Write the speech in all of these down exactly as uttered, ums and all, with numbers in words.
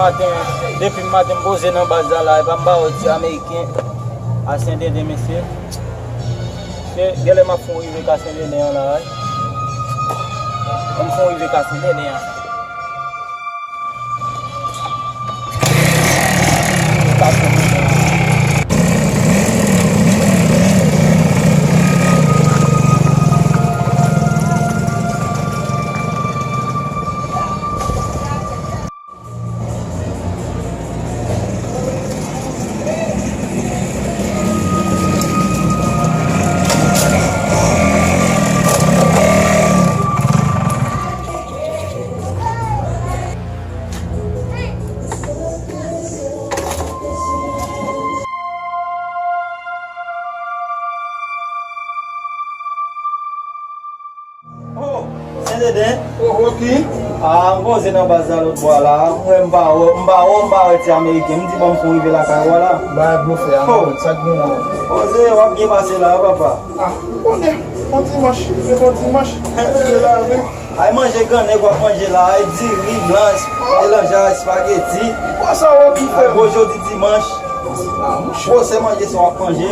Maten, depi maten m poze nan baz la la, epa m pa wè ti ameriken a Sentende, mesye. Se genlè m ap fè yon rive ka Sentende an la, wi. Ban m fè yon rive ka Sentende an. Oh, Sentende? Oh, Rocky. Ah, m poze nan baz la lòt bò a la. Mwen m pa wè, m pa wè, m pa wè ti ameriken. M di ban m fè yon rive lakay ou a la. Bay blofe a, oh, sa k gen la? Poze, w ap byen pase la, papa. Ah, ou konnen, yon dimanch, se yon dimanch. Se la, wi. Ay manje gran nèg w ap manje la, ay diri, blanch, melanje ak espageti. Kwa sa w ap fè? Ay bon jodi dimanch. Ah, monchè. Bon, se manje sa w ap manje.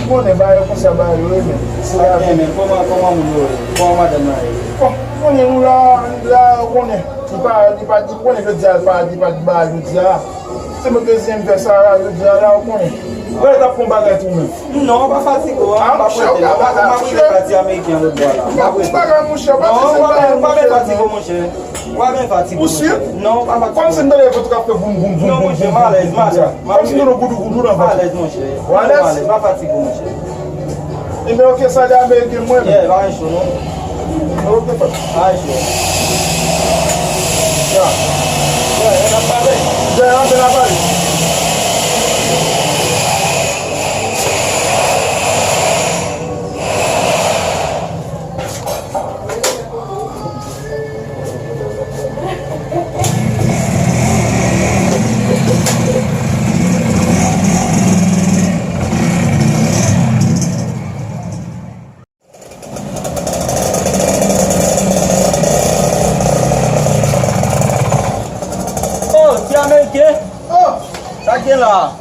Ou konnen bagay yo konsa, bagay yo ye, men. Se la, men, kòman, kòman moun yo ye? Kòman madanm nan ye? Bon, ou konnen nou la, nou la, ou konnen. Li pa, li pa, ou konnen jodi a, li pa, li pa di bagay jodi a. Se mwen ki anivèsè a, jodi a la, ou konnen. Ou t ap fè yon bagay tou menm. Non, pa fatige w, an, m ap rete la. M ap, m ap rete pati ameriken an lòt bò la. M ap rete. Non, ou pa, ou pa gen fatige, monchè. Ou pa gen fatige, monchè. Non, ou pa fatige. Kòmsi m tande vant ou k ap fè voum, voum, voum, voum, voum, voum. Non, monchè, m alèz, m alèz. Kòmsi m tande goudou, goudou nan vant. M alèz, monchè. Ou alèz? M alèz, pa fatige, monchè. Ebyen, oke, sa de ameriken mwen. Yeah, pa gen cho, non. Ebyen, oke, frè. Pa gen cho. Ya. Ya, y ap pale. Ya, y ap pale. Oh, ti ameriken! Oh! Sa k gen la?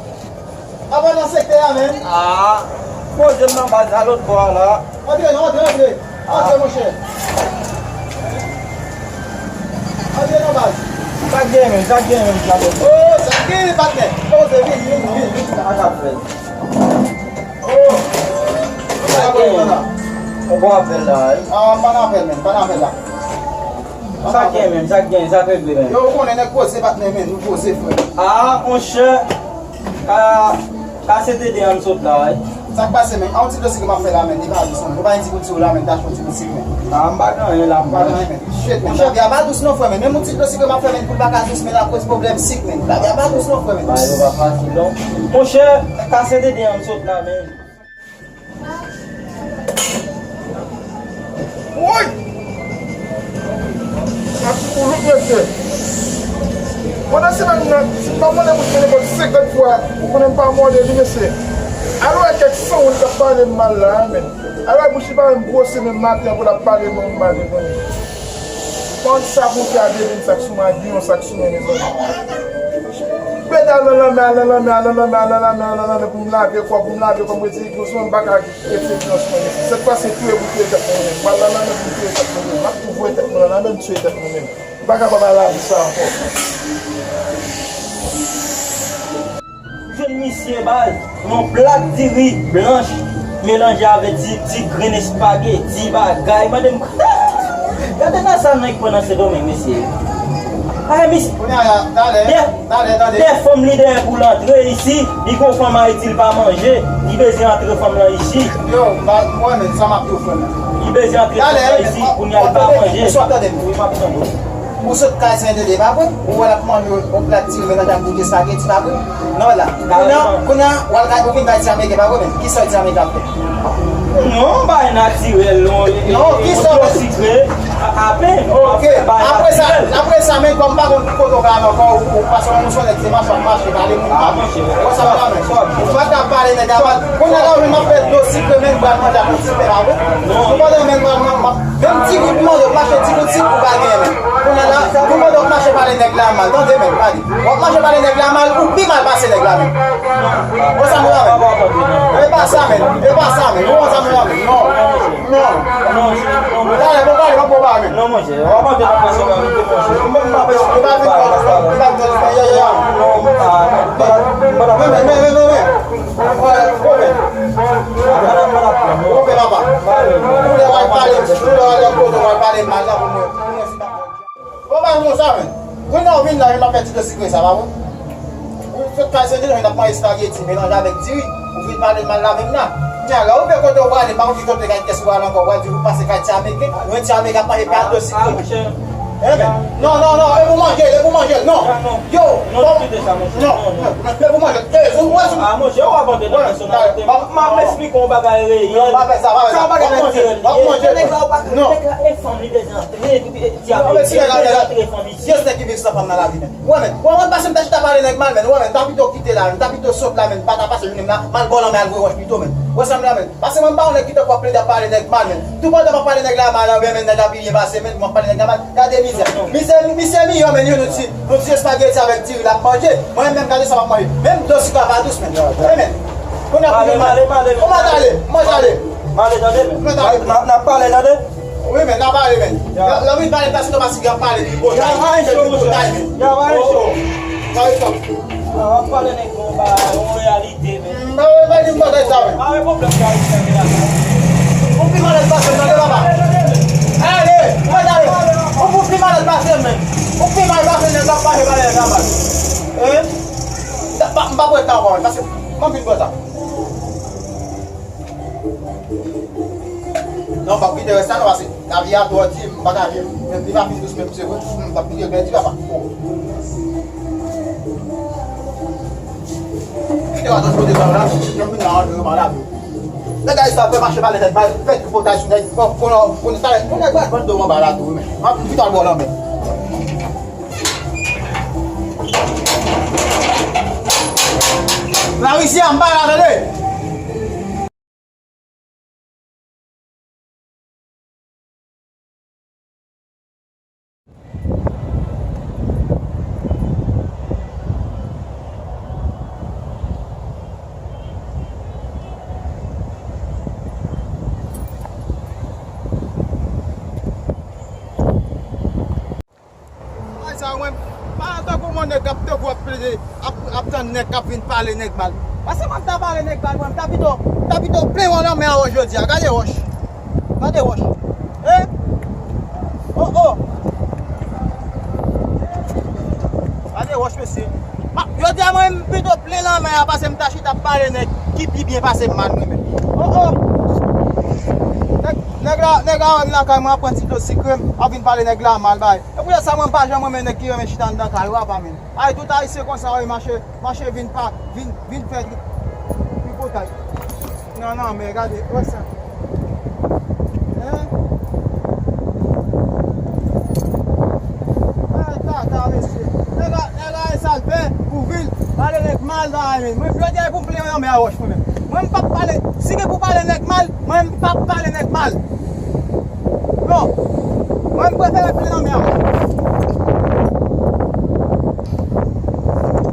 Apa nan sektè a, menm? Ah, poze m nan baz la lòt bò a la. Antre non, antre, antre. Antre, monchè. Antre nan baz. Sa k gen menm, sa k gen menm, sa k gen? Oh, sa k gen, patnè? Poze, vin, vin, vin, vin. Sa k ap fèt? Oh. Sa k gen menm? Ou bon apèl la, wi. Ah, pa nan apèl, menm, pa nan apèl la. Sa k gen menm, sa k gen, sa k regle menm? Yo, ou konnen nèg poze, patnè, menm, nou poze, frè. Ah, monchè. Ka, ka se T D a m sot la, wi. Sa k pase, men? A yon ti dlo sik m ap fè la, men. Li pa dous, non. Ou pa gen ti gout sou la, men. Tache yon ti gout sik, men. Ah, m pa gen anyen la, m pa gen anyen, men. Shit, men. Bagay a pa dous, non, frè, men. Menm yon ti dlo sik m ap fè, men, pou l pa ka dous, men l ap koz pwoblèm sik, men. Bagay a pa dous, non, frè, men. Bagay yo pa fasil, non. Monchè, ka se T D a m sot la, men. Woy! Sa ti koulout mesye. Pandan semèn nan, si m pa mande moun nan nenpòt senkant fwa, ou konnen m pa mòde li, mesye. Alò, kèk san moun k ap pale m mal la, men. Alò, bouch li pa menm gwose menm maten an pou l ap pale m mal devan li. Konn sa pou fè a demen sa k sou magi, yon sa k sou men, mezanmi. Pede al nan lanmè, al nan lanmè, al nan lanmè, al nan lanmè, al nan lanmè pou m lave kò, pou m lave kò m, retire dlo sou mwen, m pa ka retire dlo sou mwen, mesye. Sèt fwa se touye pou touye tèt mwen menm. M al nan lanmè pou m touye tèt mwen menm. M ap tou voye tèt mwen, lanmè m touye tèt mwen menm. M pa ka pa pale avè sa ankò. Jwenn misye baz, yon plat diri blanch melanje avè ti, ti grenn espageti, bagay. Mande m, gade nan sa nèg pran nan Sendomeng, mesye. Ay, misye. Kounye a, talè, talè, talè. Dè fanm li dèyè pou l antre isi, li gon fanm Ayiti, li pa manje, li bezwen antre fanm lan isi. Yo, m pa, mwen menm, sa m ap di w, frè m. Li bezwen antre fanm lan isi, kounye a li pa manje. Wi, m ap tande w. Ou sot kay Sentende, pa vre? Ou wè l ap mande yon plat diri melanje ak goute espageti, pa vre? Non, la. Kounye a, kounye a, w al kay, ou vin kay ti ameriken, pa vre, men? Kisa ti ameriken ap fè? Non, bagay natirèl, non. Non, ki sa? Yon dlo sikre, a, apen, ok. Apre sa, apre sa, men kòm pa konn kote w ka al ankò, ou, ou pase yon sou nèg se mache, w ap mache, pale moun pa. Wè sa, m pa men. Ou pa ka pale nèg la, pa, kounye a la, ou menm ap fè dlo sikre, men pral manje ak yon ti pen, pa vre? Ou pandan men pral man-, man-, menm ti gout manje, w mache ti gout sik, ou pa genyen, men. Kounye a la, ou pandan w ap mache pale nèg la mal, tande, men, pale. W ap mache pale nèg la mal, ou pi mal pase nèg la, men. Wè sa m di la, men. E pa sa, men. E pa sa, men. Ou wè sa m di la, men. Non. Non. Talè, bon, talè, bon, bon, men. Non, monchè. W ap antre nan pèsonalite, monchè. Mwen, m pa pèsonalite, m pa vin fè, m pa vin fè, ya, ya, ya. Non, ah, men, men, men, men, men. Wè, wè, men. Wè, papa. Ou lè w al pale, ou lè w al lòt kote, w al pale mal la pou mwen. Pou mwen, se pa bon. Bon, pa nou sa, men. Kounye a w vin la, jan n ap fè ti dlo sikre sa, pa bon? Ou sot kay Sendil, jan n ap manje espageti, melanje avèk diri. Ou vin pale mal la menm la. Kounye a la, ou vle kote w prale, m pa konn ki kote kay kès ou prale ankò, w pral di ou pase kay ti Ameriken, yon ti Ameriken ap manje plat dlo sikre. Ah, monchè. Eh, men. Non, non, non, e pou manje l, e pou manje l, non. Yo, non, non, non, non, e pou manje l. Eh, sou mwen, sou. Ah, monchè, w ap antre nan pèsonalite. M ap, m ap esplike yon bagay reyèl. Non, pa fè sa, pa fè sa. W ap manje l, w ap manje l. Nèg la, w pa, nèg la, e fanm li bezwen antre, epi, epi, ti Ameriken, li bezwen antre fanm. Yes, nèg ki viv san fanm nan lavi, men. Wè, men. Wè, mwen pase m ta chita pale nèg mal, men. Wè, men. Ta pito kite la, men. Ta pito sot la, men. Pa ta pase jounen m la, m al bò lanmè al voye wòch pito, men. Wè sa m la, men. Pase mwen m pa yon nèg ki tankou ap plede ap pale nèg mal, men. Tou pandan m ap pale nèg la mal, anben, men, nèg la pi byen pase, men. Mwen ap pale nèg la mal. Gade mizè. Mizè, mizè miyò, men, yon ti, yon ti espageti avèk diri l ap manje. Mwen menm, gade sa m ap manje. Menm dlo sik la pa dous, men. Wè, men. Kounye a pou male, male, male. Kòman t ale? Kòman t ale? Male, tande, men. Kòman t ale? N a, n a pale, tande. Wi, men, n a pale, men. Ya. Lè, lè w vin pale, pase nou pa si gen pale, pi bon, ya, pa yon cho, monchè. Ya, pa yon cho. Pa yon cho. Ah, w ap pale nèg bon, ba, yon reyalite, men. M pa wè, pa di m bagay sa, men. Pa gen pwoblèm, ka rive la. Ou pi malèz pase m, tande, papa. Ale, mwen ale. Ou, ou pi malèz pase m, men. Ou pi mal pase m, nèg la pase malèz la, man. Hein? M pa, m pa pran tan ankò, men, pase m vin pran tan. Non, m p ap kite rès la non, paske lavi a twò di, m pa ka viv. Men li pa fin dous menm, se vre. M p ap kite l pèdi, papa. Oh. Kite w al lòt kote, sa la, jan m vin la, antre nan lavi. Nèg Ayisyen ap fè mache pale nèg mal, fè tripotay sou nèg, pou, pou, pou, pou nèg pral vann do anba la tou, wi, men. M ap kite al bò lanmè. Larisi a, m pa la, tande! Ay, sa, mwen, pa tankou mwen nèg k ap tankou ap plede, ap, ap tann nèg k ap vin pale nèg mal. Paske mwen ta pale nèg mal, mwen, m ta pito, m ta pito plen yon lanmè a wòch jodi a. Gade wòch. Gade wòch. Hein? Oh, oh. Gade wòch, mesye. Ma, jodi a, mwen, m pito plen lanmè a, paske m ta chita ap pale nèg ki pi byen pase m mal, mwen menm. Oh, oh. Nèg, nèg la, nèg la wè m lakay mwen ap pran ti dlo sikre m, ap vin pale nèg la mal, bay. E poutèt sa, mwen, m pa janm renmen nèg ki renmen chita anndan kay, w apa, men. Ay, tout Ayisyen konsa, wi, mache, mache vin pa, vin, vin fè tri-, tripotay. Non, non, men gade, wè sa. Hein? Ay, tata, mesye. Nèg la, nèg la, e sa l fè pou vin pale nèg mal la, men. Mwen, jodi a, e pou m plen lanmè a wòch, mwen menm. Mwen, m p ap pale, si gen pou pale nèg mal, mwen, m p ap pale nèg mal. Non. Mwen, m prefere plen lanmè a wòch.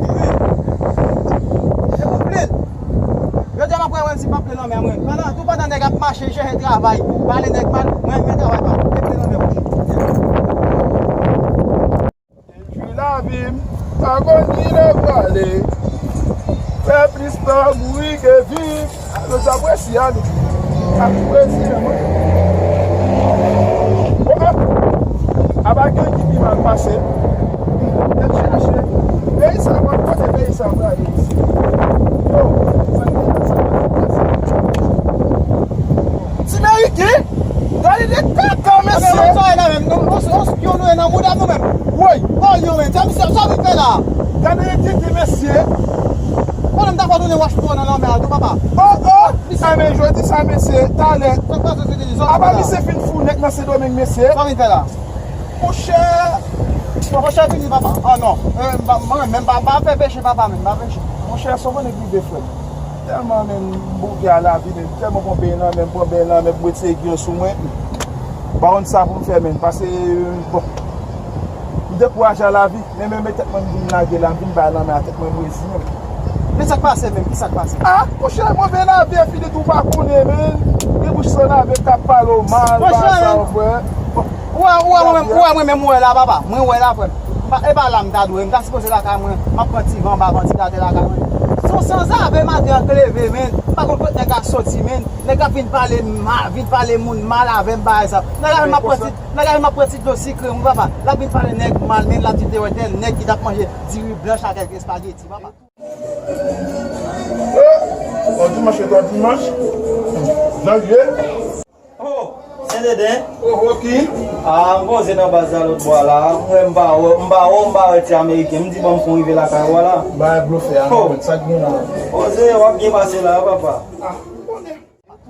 Wi. E pou m plen. Jodi a m ap wè, wè si m p ap plen lanmè a mwen. Pandan, tou pandan nèg ap mache, chèche travay, pale nèg mal, mwen, m plen travay pa m. M plen lanmè wòch. Epi lavi m pa konn kilè prale. Fè plis tan mouri ke viv. Yo t ap resi a nou. Ap resi a mwen. Oh, oh. Apa gen ki pi mal pase. Nèg chache. Peyi sa, mwen kote peyi sa prale isi. Yo, sa gen sa pase. Ti Meriken, gade de kaka, mesye. Anben, sa e la menm. Nou, on, on spyon nou ye nan mouda nou menm. Woy. Kòlyon menm. Sa, sa, sa vin fè la. Gade de tete, mesye. Konnen m ta fè tounen wòch pou nan lanmè a tou, papa. Oh, oh. Sa men jodi sa, mesye, talè. Sa k pase, se te dizon apa la. Misye fin fou nèt nan Sendomeng, mesye. Sa w vin fè la? Monchè. Monchè, vini, papa. Ah non. Eh, m pa, mwen menm, m pa, m pa fè peche, papa, menm, m pa peche. Monchè, sa w konnen ki rive, frè m. Tèlman, menm, m bouke a lavi, menm, tèlman pran beny nan men, m pran beny nan men, m retire giyòs sou mwen. M pa konn sa pou m fè, menm, paske, bon, m dekouraje a lavi. Men, men, men tèt mwen, m vin lage la, m vin bay lanmè a tèt mwen, m reziyen m. Men sa k pase menm? Ki sa k pase? Ah, monchè, move lavi, fini tou pa konnen, men. Gen bouch san lave k ap pale w mal, ba sa, frè. Ou wè, ou wè mwen menm, ou wè mwen menm, ou wè la, papa. Mwen wè la, frè. M pa, e pa la m ta dwe, m ta sipoze lakay mwen, m ap pran ti van anba vantilatè lakay mwen. Se yon sanzave maten an k leve, men. M pa konn kot nèg la soti, men. Nèg la vin pale mal, vin pale moun mal avè m, bagay sa. Nèg la vin ap pran ti, nèg la vin ap pran ti dlo sikre, wi, papa. L ap vin pale nèg mal, men l ap di te wè tèl nèg ki t ap manje diri blanch ak kèk espageti, papa. Oh, bon dimanch, bon dimanch. Janvye. Oh, Senteden. Oh, Rocky. Ah, m poze nan baz la lòt bò la. Mwen, m pa wè, m pa wè, m pa wè ti Ameriken. M di, bon, m fon rive lakay ou la. Bay blofe a, non, men sa k gen la. Poze, w ap byen pase la, papa. Ah, m konnen.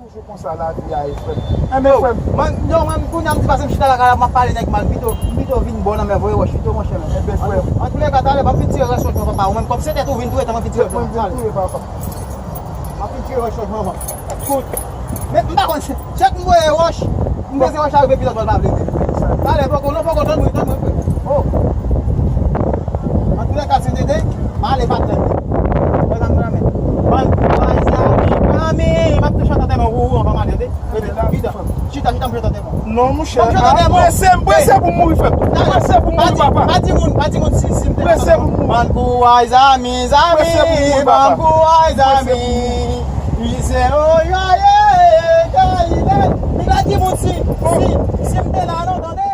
Toujou konsa lavi a ye, frè m. Enben, frè m. Mwen, yo, mwen, kounye a m di pase m chita lakay la, m ap pale nèg mal, pito, pito vin bò nan mè voye wòch, pito, monchè, men. Enben, frè m. Antouka, talè, m ap vin tire rès wòch mwen, papa. Ou menm, kòm se tèt ou vin touye, m ap vin tire rès wòch mwen. Mwen vin touye, papa. M ap vin tire rès wòch mwen, papa. Kout. Men, m pa konn, chak m voye wòch, m peze wòch la rive pi lòt bò, l pa vle vin. Talè, poko, non, poko, tann mwen, tann mwen, frè. Oh. Antoulèka, se Dede, m ale pa tann li. Wè sa m nan men. Ban, ban, zami, zami, m ap touche antann mwen, ou, ou, anvan m ale, tande. Chita, chita, m chita antann mwen. Non, monchè, m prese, m prese pou m mouri, frè m. M prese pou m mouri, papa. Pa di moun, pa di moun si, si m te. Prese pou m mouri. Ban kouray, zami, zami, ban kouray, zami. Mizè, oh, yo, ye, ye, ye, ye. Li pa di moun si, si, si m te la, non, tande.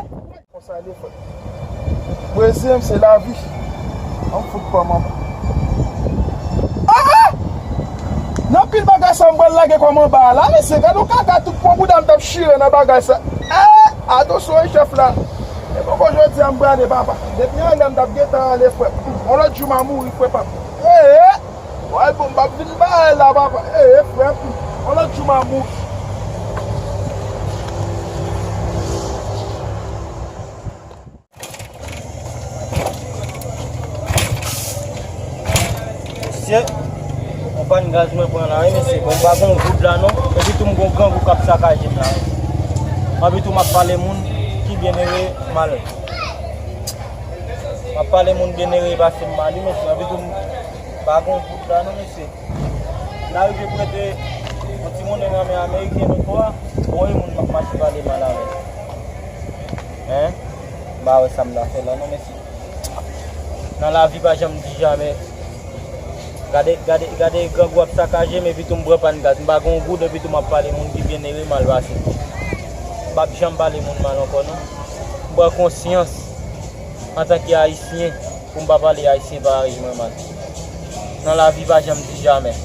Konsa l ye, frè. Brezil, se lavi. An fout pa manman. Ah, ah! Nan pil bagay sa, m pral lage kò m anba a la, mesye. Gade yon kaka tout pon bouda m t ap chire nan bagay sa. Eh, atansyon, wi, chèf la. E poko jodi a m prale, papa. Depi anlè m t ap gentan ale, frè. Yon lòt jou, m a mouri, frè, papa. Eh, eh! Wè, bon, m p ap vin bay la, papa. Eh, eh, frè. Yon lòt jou, m a mouri. Mesye, yon pàn gaz mwen pran la, wi, mesye. Bon, m pa gon goud la, non. Epi tou, m gon grangou k ap sakaje m la, wi. Epi tou, m ap pale moun ki byenere mal. M ap pale moun byenere pase m mal, wi, mesye. Epi tou, m pa gon goud la, non, mesye. M ta rive prete yon ti monnen nan men Ameriken lòt bò a, voye moun m ap mache pale mal avè l. Hein? M pa wè sa m ta fè la, non, mesye. Nan lavi, pa janm di jamè. Gade, gade, gade grangou ap sakaje m, epi tou m pran pàn gaz. M pa gon goud, epi tou m ap pale moun ki byenere mal pase m. M p ap janm pale moun mal ankò, non. M pran konsyans antanke Ayisyen pou m pa pale Ayisyen parèy mwen mal. Nan lavi, pa janm di jamè.